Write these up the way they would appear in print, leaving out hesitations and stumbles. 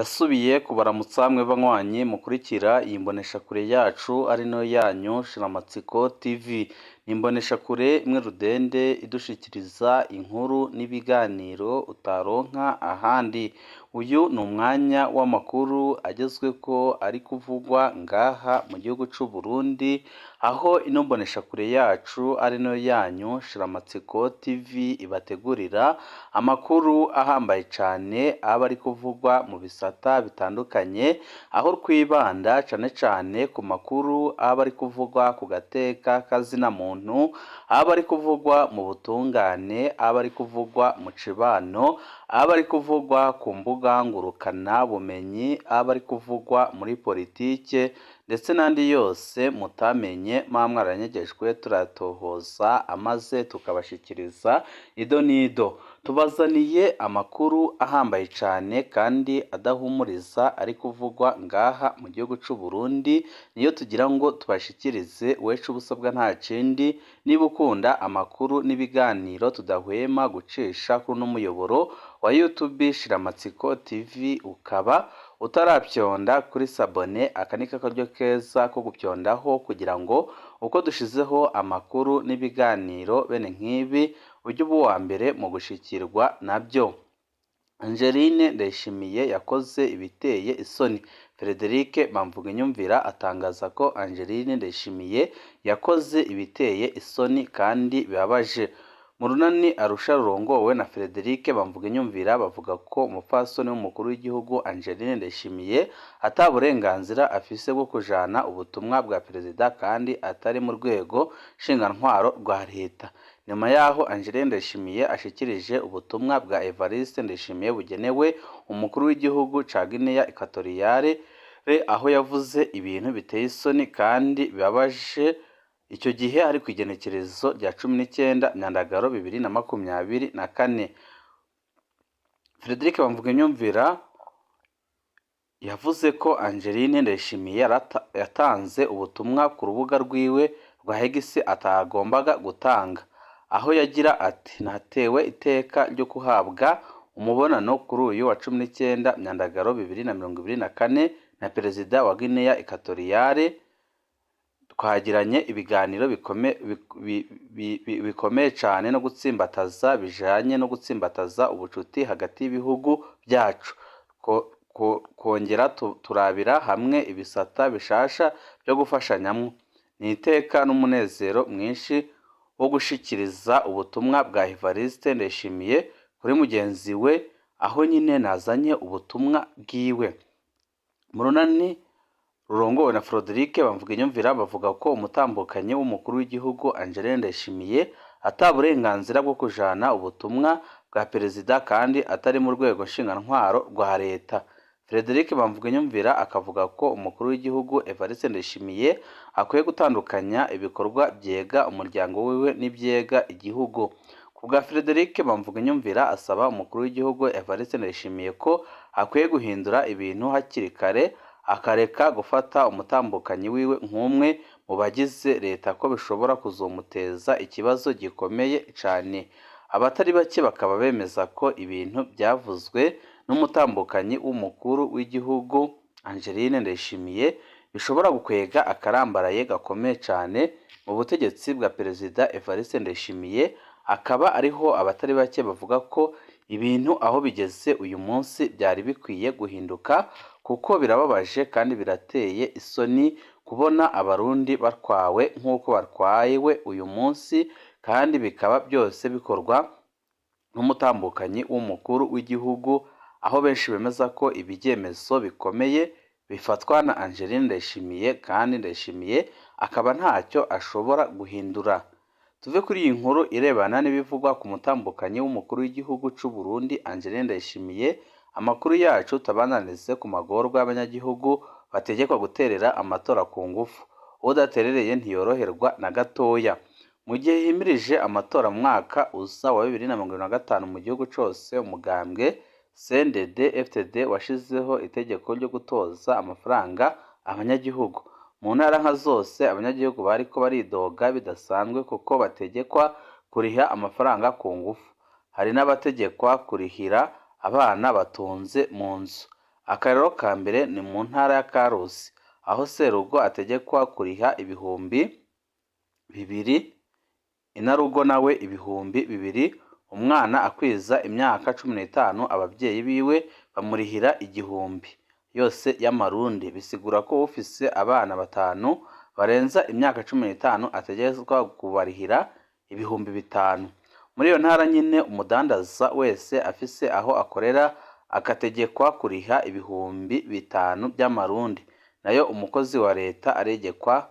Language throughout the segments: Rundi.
Ndasubiye kubaramutsa mwe banywanyi mukurikira iyi mboneshakure yacu ari nayo yanyu Shiramatsiko TV. Ni imboneshakure imwe rudende idushikiriza inkuru n'ibiganiro utaronka ahandi. Uyu ni umwanya w'amakuru agezweko ari kuvugwa ngaha mu gihugu c'u Burundi, aho ino mboneshakure yacu ari nayo yanyu Shiramatsiko TV ibategurira amakuru ahambaye cane aba ari kuvugwa mu bisata bitandukanye, aho twibanda cane cane ku makuru aba ari kuvugwa ku gateka kazina muntu, aba ari kuvugwa mu butungane, aba ari kuvugwa mu cibano, aba ari kuvugwa ku mbuga ngurukana bumenyi, aba ari kuvugwa muri politike ndetse n'andi yose mutamenye muba mwaranyegejwe turayatohoza amaze tukabashikiriza ido n'ido. Tubazaniye amakuru ahambaye cane kandi adahumuriza ari kuvugwa ngaha mu gihugu c'u Burundi, niyo tugira ngo tubashikirize wecu ubusabwa nta kindi, niba ukunda amakuru n'ibiganiro tudahwema gucisha kuri uno muyoboro wa YouTube Shiramatsiko TV, ukaba utarapyonda kuri s'abonner, aka ni karyo keza ko gupyondaho kugira ngo uko dushizeho amakuru n'ibiganiro bene nk'ibi ujye uba uwa mbere mu gushikirwa nabyo. Angeline Ndayishimiye yakoze ibiteye isoni. Frederic Bamvuginyumvira atangaza ko Angeline Ndayishimiye yakoze ibiteye isoni kandi bibabaje. Mu runani Arusha rurongowe na Frederic Bamvuginyumvira bavuga ko umupfasoni w'umukuru w'igihugu Angeline Ndayishimiye ata burenganzira afise bwo kujana ubutumwa bwa perezida kandi atari mu rwego nshingantwaro rwa leta. Nyuma yaho Angeline Ndayishimiye ashikirije ubutumwa bwa Evariste Ndayishimiye bugenewe umukuru w'igihugu ca Guinea Equatoriale, aho yavuze ibintu biteye isoni kandi bibabaje. Icyo gihe ari ku igenekerezo rya 19 Myandagaro 2024. Frederic Bamvuginyumvira yavuze ko Angeline Ndayishimiye yatanze ubutumwa ku rubuga rwiwe rwa X atagombaga gutanga, aho yagira ati: "Natewe iteka ryo guhabwa umubonano kuri uyu wa 19 Myandagaro 2024 na Perezida wa Guinea Equatoriale. Twagiranye ibiganiro bikomeye cane no gutsimbataza bijanye no gutsimbataza ubucuti hagati y'ibihugu byacu, kongera turabira hamwe ibisata bishasha byo gufashanyamwo. Ni iteka n'umunezero mwinshi wo gushikiriza ubutumwa bwa Evariste Ndayishimiye kuri mugenzi we, aho nyine nazanye ubutumwa bwiwe." Mu runani rurongowe na Frederic Bamvuginyumvira bavuga ko umutambukanyi w'umukuru w'igihugu Angeline Ndayishimiye ata burenganzira bwo kujana ubutumwa bwa perezida kandi atari mu rwego nshingantwaro rwa leta. Frederic Bamvuginyumvira akavuga ko umukuru w'igihugu Evariste Ndayishimiye akwiye gutandukanya ibikorwa byega umuryango wiwe n'ibyega igihugu. Ku bwa Frederic Bamvuginyumvira, asaba umukuru w'igihugu Evariste Ndayishimiye ko akwiye guhindura ibintu hakiri kare, akareka gufata umutambukanyi wiwe nk'umwe mu bagize leta, ko bishobora kuzomuteza ikibazo gikomeye cane. Abatari bake bakaba bemeza ko ibintu byavuzwe n'umutambukanyi w'umukuru w'igihugu Angeline Ndayishimiye bishobora gukwega akarambaraye gakomeye cane mu butegetsi bwa Perezida Evariste Ndayishimiye, akaba ariho abatari bake bavuga ko ibintu aho bigeze uyu munsi byari bikwiye guhinduka, kuko birababaje kandi birateye isoni kubona Abarundi batwawe nk'uko batwawe uyu munsi, kandi bikaba byose bikorwa n'umutambukanyi w'umukuru w'igihugu, aho benshi bemeza ko ibyemezo bikomeye bifatwa na Angeline Ndayishimiye kandi Ndayishimiye akaba ntacyo ashobora guhindura. Tuve kuri iyi nkuru irebana n'ibivugwa ku mutambukanyi w'umukuru w'igihugu c'u Burundi Angeline Ndayishimiye, amakuru yacu tubananize ku magorwa y'abanyagihugu bategekwa guterera amatora ku ngufu. Udaterereye ntiyoroherwa na gatoya. Mu gihe himirije amatora mu mwaka uza wa 2025 mu gihugu cose, umugambwe CNDD FDD washizeho itegeko ryo gutoza amafaranga abanyagihugu. Mu ntara nka zose abanyagihugu bariko baridoga bidasanzwe kuko bategekwa kuriha amafaranga ku ngufu. Hari n'abategekwa kurihira abana batunze mu nzu. Akarero ka mbere ni mu ntara ya Karusi, aho serugo ategekwa kuriha 2000, inarugo nawe 2000, umwana akwiza imyaka 15 abavyeyi biwe bamurihira 1000 yose y'amarundi. Bisigura ko ufise abana 5 barenza imyaka 15 ategerezwa kubarihira 5000. Muri iyo ntara nyine umudandaza wese afise aho akorera akategekwa kuriha 5000 by'amarundi, nayo umukozi wa leta ategekwa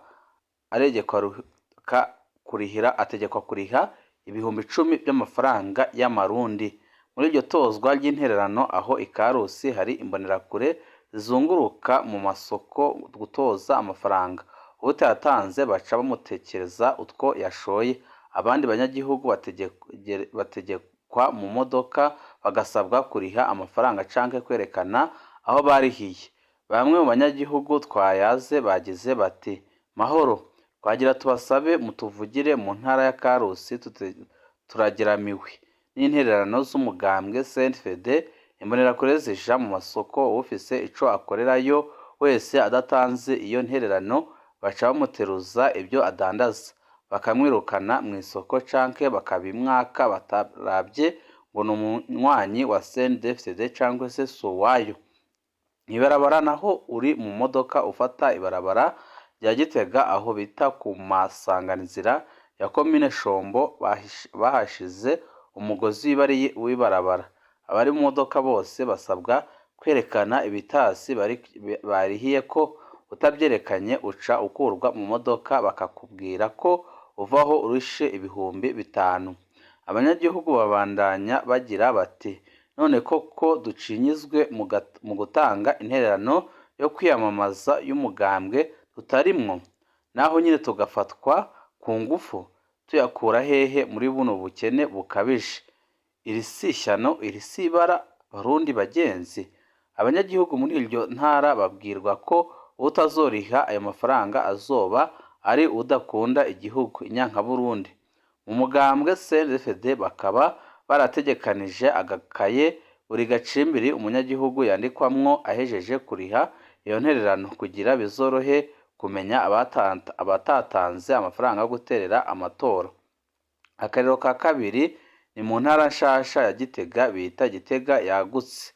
kuriha 10,000 by'amafaranga y'amarundi. Muri iryo tozwa ry'intererano aho ikarusi hari imbonerakure zizunguruka mu masoko gutoza amafaranga, utayatanze baca bamutekereza utwo yashoye. Abandi banyagihugu bategekwa mu modoka bagasabwa kuriha amafaranga canke kwerekana aho barihiye. Bamwe mu banyagihugu twayaze bagize bati: mahoro, twagira tubasabe mutuvugire mu ntara ya Karusi turageramiwe n'intererano z'umugambwe CNDD-FDD. Imbonerakure zija mu masoko, ufise ico akorerayo wese adatanze iyo ntererano baca bamuteruza ibyo adandaza, bakamwirukana mw'isoko canke bakabimwaka bataravye ngo ni umunywanyi wa CNDD-FDD canke se si uwayo. Mw'ibarabara naho uri mu modoka ufata ibarabara rya Gitega aho bita ku masanganzira ya komine Shombo bahashize umugozi w'ibarabara. Abari mu modoka bose basabwa kwerekana ibitasi barihiyeko, utabyerekanye uca ukurwa mu modoka bakakubwira ko uvaho urishe 5000. Abanyagihugu babandanya bagira bati: none koko ducinyizwe mu gutanga intererano yo kwiyamamaza y'umugambwe tutarimwo, naho nyine tugafatwa ku ngufu, tuyakura hehe muri buno bukene bukabije? Iri si ishyano, iri si ibara, Barundi bagenzi. Abanyagihugu muri iryo ntara babwirwa ko utazoriha ayo mafaranga azoba ari udakunda igihugu, inyankaburundi. Mu mugambwe CNDD-FDD bakaba barategekanije agakaye buri gacimbiri umunyagihugu yandikwamwo ahejeje kuriha iyo ntererano, kugira bizorohe kumenya abatatanze amafaranga yo guterera amatora. Akarero ka kabiri ni mu ntara nshasha ya Gitega bita Gitega yagutse.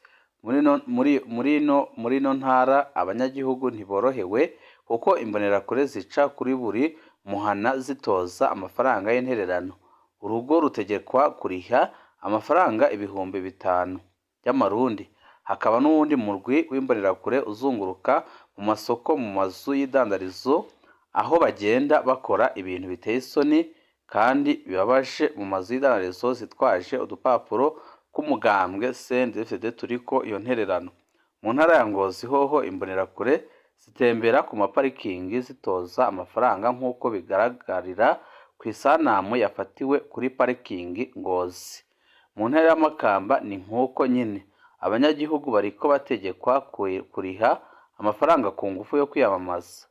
Muri ino ntara abanyagihugu ntiborohewe kuko imbonerakure zica kuri buri muhana zitoza amafaranga y'intererano. Urugo rutegekwa kuriha amafaranga 5000 y'amarundi. Hakaba n'uwundi murwi w'imbonerakure uzunguruka mu masoko, mu mazu y'idandarizo, aho bagenda bakora ibintu biteye isoni kandi bibabaje mu mazu y'idandarizo zitwaje udupapuro tw'umugambwe CNDD-FDD turiko iyo ntererano. Mu ntara ya Ngozi hoho imbonerakure zitembera ku maparikingi zitoza amafaranga nk'uko bigaragarira ku isanamu yafatiwe kuri parikingi Ngozi. Mu ntara ya Makamba ni nk'uko nyine, abanyagihugu bariko bategekwa kuriha amafaranga ku ngufu yo kwiyamamaza.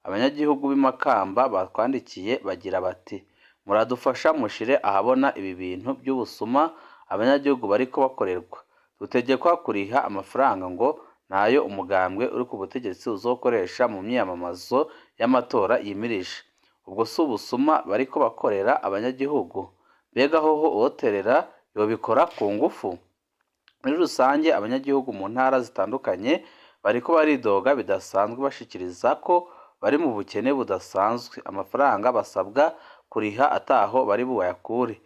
Abanyagihugu b'i Makamba batwandikiye bagira bati: muradufasha mushire ahabona ibi bintu by'ubusuma abanyagihugu bariko bakorerwa. Dutegekwa kuriha amafaranga ngo nayo umugambwe uri ku butegetsi uzokoresha mu myiyamamazo y'amatora yimirije. Ubwo si ubusuma bariko bakorera abanyagihugu? Mbega hoho uwoterera yobikora ku ngufu? Muri rusange abanyagihugu mu ntara zitandukanye bariko baridoga bidasanzwe, bashikiriza ko bari mu bukene budasanzwe, amafaranga basabwa kuriha ataho bari bubayakure.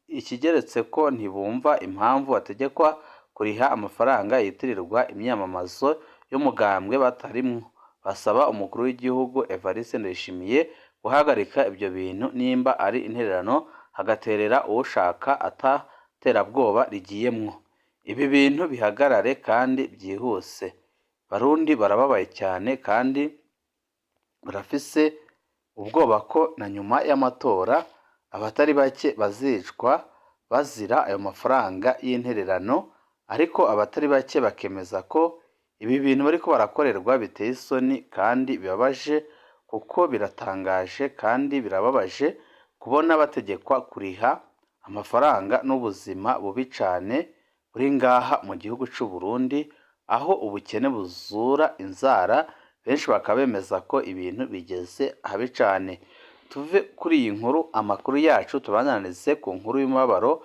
Ikigeretse ko ntibumva impamvu bategekwa kuriha amafaranga yitirirwa imyamamazo y'umugambwe batarimwo. Basaba umukuru w'igihugu Evariste Ndayishimiye guhagarika ibyo bintu, nimba ari intererano hagaterera uwushaka ataterabwoba rigiyemwo. Ibi bintu bihagarare kandi byihuse. Barundi barababaye cyane kandi barafise ubwoba ko na nyuma y'amatora abatari bake bazicwa bazira ayo mafaranga y'intererano, ariko abatari bake bakemeza ko ibi bintu bariko barakorerwa biteye isoni kandi bibabaje, kuko biratangaje kandi birababaje kubona bategekwa kuriha amafaranga n'ubuzima bubi cane buri ngaha mu gihugu c'u Burundi, aho ubukene buzura inzara, benshi bakaba bemeza ko ibintu bigeze habi cane. Tuve kuri iyi nkuru, amakuru yacu tubandanirize ku nkuru y'umubabaro,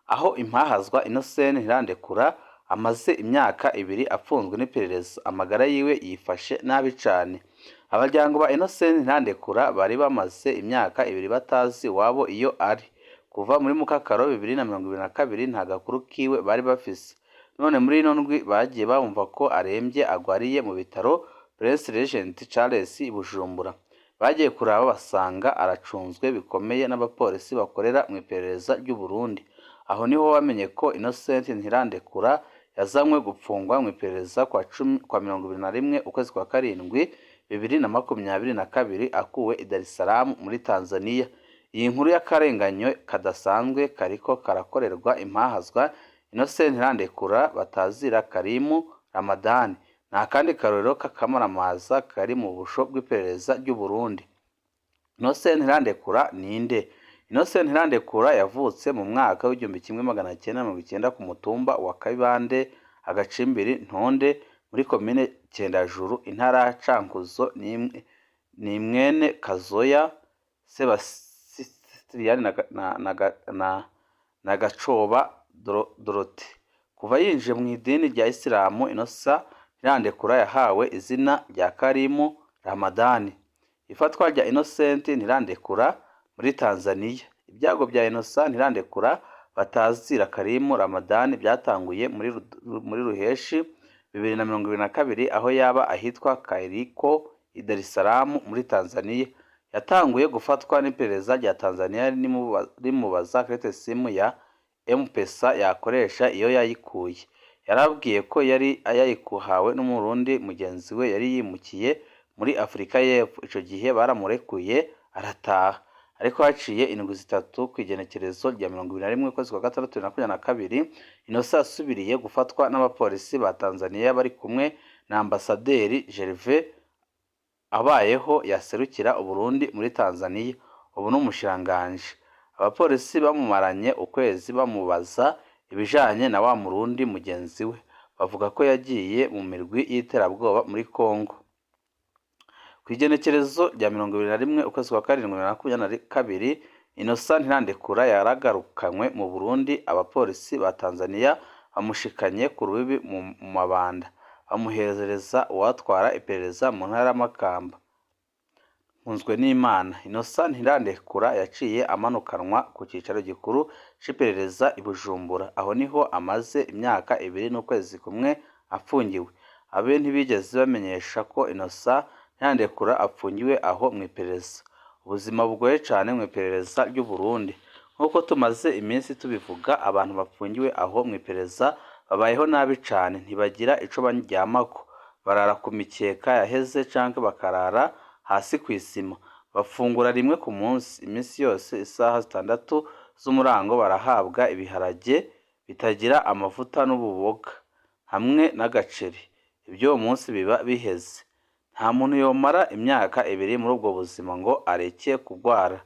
aho impahazwa Innocent Ntirandekura amaze imyaka 2 apfunzwe n'iperereza, amagara yiwe yifashe nabi cane. Abaryango ba Innocent Ntirandekura bari bamaze imyaka 2 batazi iwabo iyo ari. Kuva muri Mukakaro 2022 nta gakuru kiwe bari bafise. None muri ino ndwi bagiye bumva ko arembye agwariye mu bitaro Prince Regent Charles i Bujumbura. Bagiye kuraba basanga aracunzwe bikomeye n'abapolisi bakorera mu iperereza ry'u Burundi. Aho niho bamenye ko Innocent Ntirandekura yazanywe gupfungwa mu iperereza kwa 21 ukwezi kwa 7 2022 akuwe i Dar es Salaam muri Tanzania. Iyi nkuru y'akarenganyo kadasanzwe kariko karakorerwa impahazwa Innocent Ntirandekura batazira Karimu Ramadani nta kandi karorero k'akamaramaza kari mu busho bw'iperereza ry'u Burundi. Innocent Ntirandekura ninde? Innocent Ntirandekura yavutse mu mwaka w'1990 ku mutumba wa Kabande, Agacimbiri, Ntonde, muri komine Cendajuru, intara ya Cankuzo. Ni mwene Kazoya Sebastiriyani na Gacoba Dorote. Kuva yinjiye mu idini rya Isilamu, Innocent Ntirandekura yahawe izina rya Karimu Ramadani. Ifatwa rya Innocent Ntirandekura muri Tanzania. Ibyago bya Innocent Ntirandekura batazira Karimu Ramadani byatanguye muri Ruheshi 2022 aho yaba ahitwa Kairiko i Dar es Salaam muri Tanzania. Yatanguye gufatwa n'iperereza rya Tanzania rimubaza credit simu ya M-Pesa yakoresha iyo yayikuye. Yarabwiye ko yari yayikuhawe n'umurundi mugenzi we yari yimukiye muri Afrika y'Epfo. Ico gihe baramurekuye arataha, ariko haciye indwi 3 kw'igenekerezo rya 21 ukwezi kwa 6 2022 Innocent asubiriye gufatwa n'abapolisi ba Tanzania bari kumwe na ambasaderi Gervais abayeho yaserukira Uburundi muri Tanzania, ubu n'umushiranganje. Abapolisi bamumaranye ukwezi bamubaza ibijanye na wa murundi mugenzi we, bavuga ko yagiye mu mirwi y'iterabwoba muri Kongo. Kw'igenekerezo rya 21 ukwezi kwa 7 2022 Innocent Ntirandekura yaragarukanywe mu Burundi, abapolisi ba Tanzania bamushikanye ku rubibi mu mabanda, bamuhereza uwatwara iperereza mu ntara y'Amakamba. Nkunzwenimana Innocent Ntirandekura yaciye amanukanwa ku cicaro gikuru c'iperereza i Bujumbura. Aho niho amaze imyaka 2 n'ukwezi kumwe afungiwe. Abe ntibigeze bamenyesha ko Innocent Ntirandekura apfungiwe aho mu iperereza. Ubuzima bugoye cane mu iperereza ry'u Burundi. Nk'uko tumaze iminsi tubivuga, abantu bapfungiwe aho mu iperereza babayeho nabi cane, ntibagira ico baryamako, barara ku mikeka yaheze canke bakarara hasi kw'isima. Bafungura rimwe ku munsi, iminsi yose isaha 6 z'umurango barahabwa ibiharage bitagira amavuta n'ububoga hamwe n'agaceri. Ivy'uwo munsi biba biheze. Nta muntu yomara imyaka 2 muri ubwo buzima ngo areke kugwara.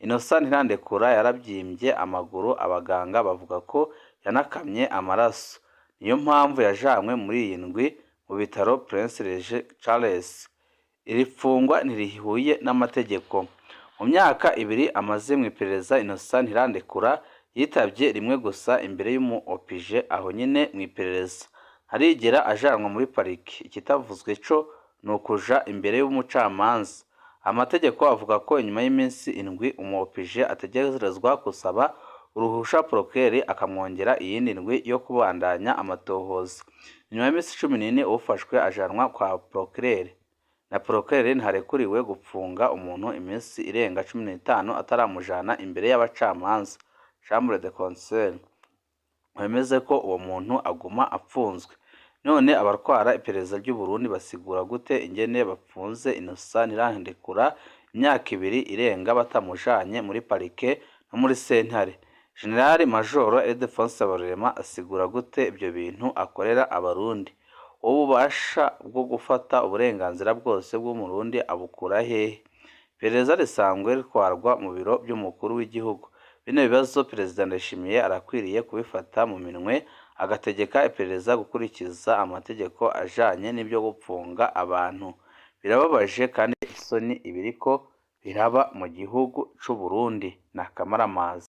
Innocent Ntirandekura yaravyimbye amaguru, abaganga bavuga ko yanakamye amaraso. Niyo mpamvu yajanywe muri iyi ndwi mu bitaro Prince Regent Charles. Iri fungwa ntirihuye n'amategeko. Mu myaka 2 amaze mu iperereza, Innocent Ntirandekura yitavye rimwe gusa imbere y'umu opije aho nyine mu iperereza. Ntarigera ajanwa muri pariki. Ikitavuzwe co ni ukuja imbere y'umucamanza. Amategeko avuga ko inyuma y'iminsi 7 umu opije ategerezwa gusaba uruhusha procureur akamwongera iyindi ndwi yo kubandanya amatohoza. Inyuma y'iminsi 14 ufashwe ajanwa kwa procureur. Na procureur ntarekuriwe gupfunga umuntu iminsi irenga 15 ataramujana imbere y'abacamanza, chambre de conseil, bemeze ko uwo muntu aguma apfunzwe. None abatwara iperereza ry'u Burundi basigura gute ingene bapfunze Innocent Ntirandekura imyaka 2 irenga batamujanye muri parike no muri sentare? General Major Ildefonse Habarurema asigura gute ibyo bintu akorera abarundi? Ububasha bwo gufata uburenganzira bwose bw'umurundi abukura hehe? Iperereza risanzwe ritwarwa mu biro by'umukuru w'igihugu. Bino bibazo Perezida Ndayishimiye arakwiriye kubifata mu minwe, Agategeka iperereza gukurikiza amategeko ajanye n'ivyo gupfunga abantu. Birababaje kandi isoni ibiriko biraba mu gihugu c'Uburundi, n'akamaramaza.